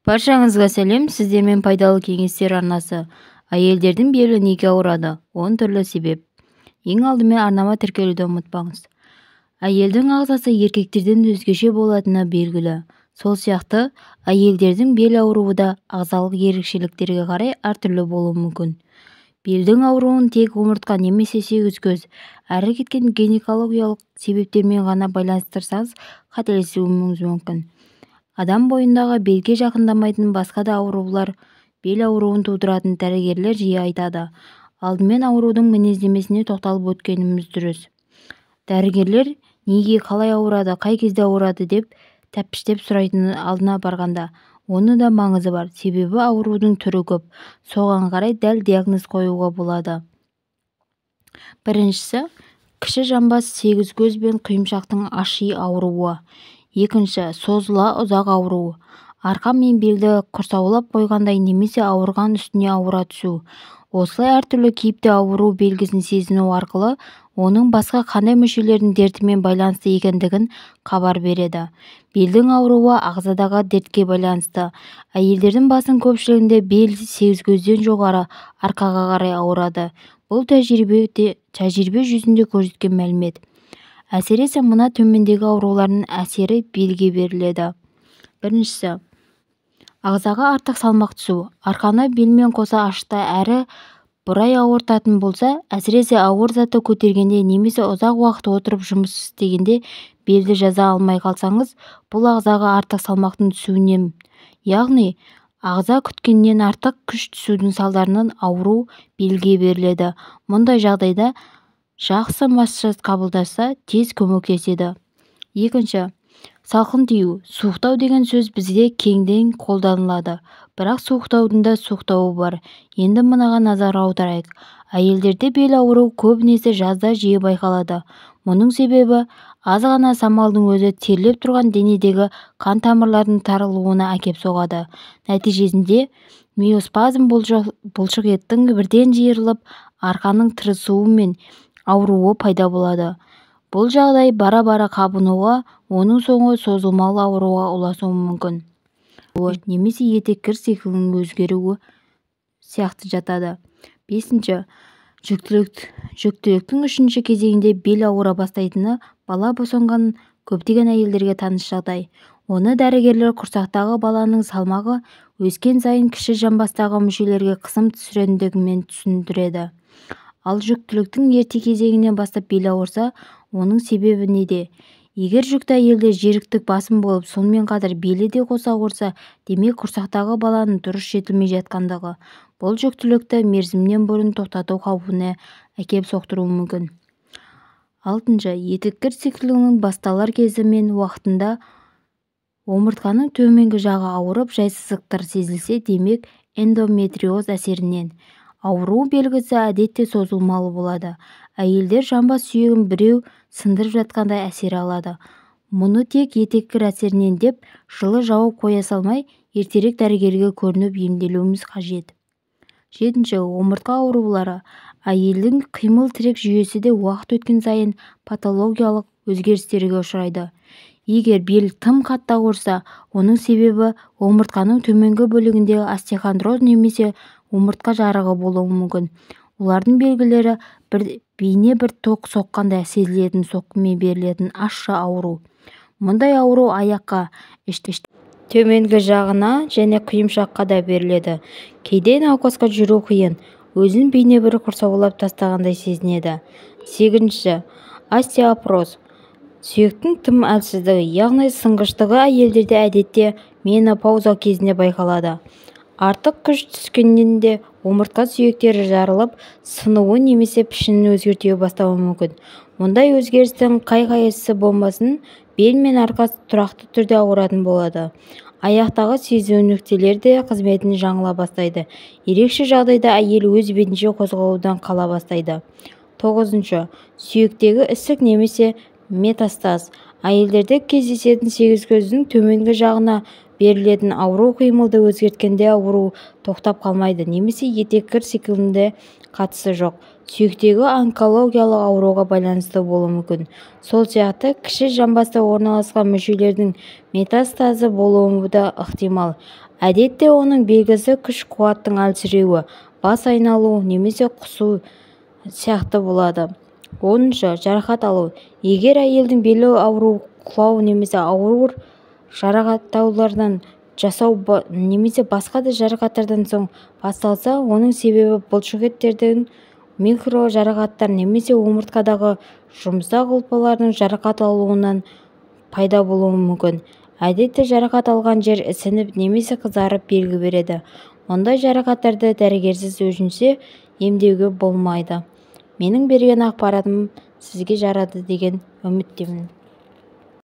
Баршаңызға сәлем, сіздермен пайдалы кеңестер арнасы. Әйелдердің белі неге ауырады? 10 түрлі себеп. Ең алдымен арнама тіркелуді ұмытпаңыз. Әйелдің ағзасы еркектерден өзгеше болатыны белгілі. Сол сияқты әйелдердің бел ауруы да ағзалық ерекшеліктерге қарай әртүрлі болуы мүмкін. Белдің ауруын тек омыртқа немесе сегізкөз, әрі кеткен гинекологиялық себептермен ғана байланыстырсаңыз, қателесуіңіз мүмкін. Адам бойындағы белге жақындамайтын басқа да аурулар бел ауруын тудыратынын дәрігерлер жиі айтады. Алдымен аурудың мінездемесіне тоқталып өткеніміз дұрыс. Дәрігерлер неге, қалай ауырады, қай кезде ауырады деп тәптіштеп сұрайтын алдына барғанда, оның да маңызы бар. Себебі аурудың түрі көп, соған қарай дәл диагноз қоюға болады. Біріншісі, кіші жамбас сегізкөз бен құйымшақтың аши ауруы. Екінші, созыла ұзақ ауру. Арқа мен белді құрсаулап қойғандай немесе ауырған үстіне ауыра түсу. Осылай әртүрлі кейіпте ауру белгісін сезіну арқылы оның басқа қандай мүшелердің дертімен байланысты екендігін хабар береді. Белдің ауруы ағзадағы дертке байланысты. Әйелдердің басым көпшілігінде бел сегізкөзден жоғары арқаға қарай ауырады. Бұл тәжірибе жүзінде көрсеткен мәлімет. Әсіресе мына төмендегі аурулардың әсері белге беріледі. Біріншісі, ағзаға артық салмақ түсу. Арқаны белмен қоса ашыта әрі бұрай ауыртатын болса, әсіресе ауыр затты көтергенде немесе ұзақ уақыт отырып жұмыс істегенде белді жаза алмай қалсаңыз, бұл ағзаға артық салмақтың түсуінен, яғни ағза күткеннен артық күш түсудің салдарынан ауру белге беріледі. Мұндай жағдайда жақсы массаж қабылдаса, тез көмектеседі. Екінші, салқын тию. Суықтау деген сөз бізде кеңден қолданылады. Бірақ суықтаудың да суықтауы бар. Енді мынаған назар аударайық. Әйелдерде бел ауруы көбінесе жазда жиі байқалады. Мұның себебі аз ғана самалдың өзі терлеп тұрған денедегі қан тамырларының тарылуына әкеп соғады. Нәтижесінде миоспазм бұлшық еттің бірден жиырылып, арқаның тырысуы мен ауруы пайда болады. Бұл жағдай бара-бара қабынуға, оның соңы созылмалы ауруға ұласуы мүмкін. Немесе етеккір циклінің өзгеруі сияқты жатады. Бесінші, жүктіліктің үшінші кезеңінде бел ауыра бастайтыны бала босанған көптеген әйелдерге таныс жағдай. Оны дәрігерлер құрсақтағы баланың салмағы өскен сайын кіші жамбастағы мүшелерге қысым түсіретіндігімен түсіндіреді. Ал жүктіліктің ерте кезеңінен бастап бел ауырса, оның себебі неде? Егер жүкті әйелде жеріктік басым болып, сонымен қатар белі де қоса ауырса, демек құрсақтағы баланың дұрыс жетілмей жатқандығы. Бұл жүктілікті мерзімінен бұрын тоқтату қаупіне әкеп соқтыруы мүмкін. Алтыншы, етеккір циклінің басталар кезі мен уақытында омыртқаның төменгі жағы ауырып, жайсыздықтар сезілсе, демек эндометриоз әсерінен. Ауру белгісі әдетте созылмалы болады. Әйелдер жамбас сүйегін біреу сындырып жатқандай әсер алады. Мұны тек етеккір әсерінен деп жылы жауап қоя салмай, ертерек дәрігерге көрініп емделуіміз қажет. Жетінші, омыртқа аурулары. Әйелдің қимыл-тірек жүйесі де уақыт өткен сайын патологиялық өзгерістерге ұшырайды. Егер бел тым қатты ауырса, оның себебі омыртқаның төменгі бөлігіндегі остеохондроз немесе омыртқа жарығы болуы мүмкін. Олардың белгілері бейне бір тоқ соққандай сезілетін соққымен берілетін ащы ауру. Мұндай ауру аяққа, іштің төменгі жағына және құйымшаққа да беріледі. Кейде науқасқа жүру қиын, өзін бейне бір құрсаулап тастағандай сезінеді. Сегізінші, остеопороз. Сүйектің тым әлсіздігі, яғни сынғыштығы әйелдерде әдетте менопауза кезінде байқалады. Артық күш түскеннен де омыртқа сүйектері жарылып, сынуы немесе пішінін өзгерте бастауы мүмкін. Мұндай өзгерістің қай-қайсысы болмасын, бел мен арқа тұрақты түрде ауыратын болады. Аяқтағы сезу нүктелері де қызметін жаңыла бастайды. Ерекше жағдайда әйел өз бетінше қозғалудан қала бастайды. Тоғызыншы, сүйектегі ісік немесе метастаз. Әйелдерде кездесетін сегізкөздің төменгі жағына берілетін ауру қимылды өзгерткенде ауру тоқтап қалмайды немесе етеккір цикліне қатысы жоқ сүйектегі онкологиялық ауруға байланысты болуы мүмкін. Сол сияқты кіші жамбаста орналасқан мүшелердің метастазы болуы да ықтимал. Әдетте оның белгісі күш-қуаттың әлсіреуі, бас айналу немесе құсу сияқты болады. Оныншы, жарақат алу. Егер әйелдің белі ауруы құлау немесе ауыр жарақаттаулардан жасау немесе басқа да жарақаттардан соң басталса, оның себебі бұлшықеттердің микрожарақаттар немесе омыртқадағы жұмсақ ұлпалардың жарақат алуынан пайда болуы мүмкін. Әдетте жарақат алған жер ісініп немесе қызарып белгі береді. Мұндай жарақаттарды дәрігерсіз өзінше емдеуге болмайды. Менің берген ақпаратым сізге жарады деген үміттемін.